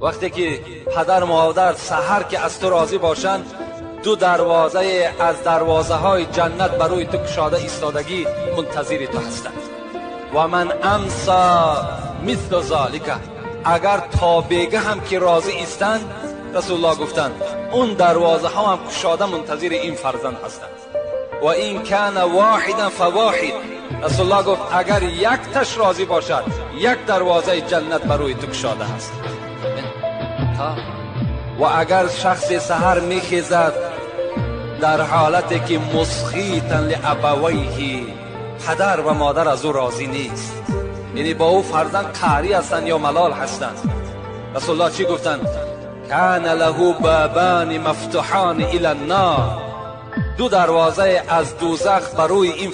Вақте ки падар модар саҳар ки аз ту розӣ бошанд, ду дарвозае аз дарвозаҳои ҷаннат барои ту кушода истодагӣ мунтазири ту ҳастанд. Ва ман амсо мисли золика, агар то бега ҳам ки розӣ истанд, Расулуллоҳ гуфтанд, он дарвозаҳо ҳам кушода мунтазири ин фарзанд ҳастанд. Ва ин кана воҳидан фавоҳид, Расулуллоҳ гуфт, агар як таш розӣ бошад, як дарвозаи ҷаннат барои ту кушода аст. Ва агар шахси саҳар мехезад дар ҳолате ки мусхитан лиабавайҳи, падар ва модар аз ӯ розӣ нест, яъне бо ӯ фарзанд қаҳрӣ ҳастанд ё малол ҳастанд. Расулуллоҳ чӣ гуфтанд? Кана лаҳу бобани мафтуҳани илан нор, ду дарвозае аз дӯзах барои ин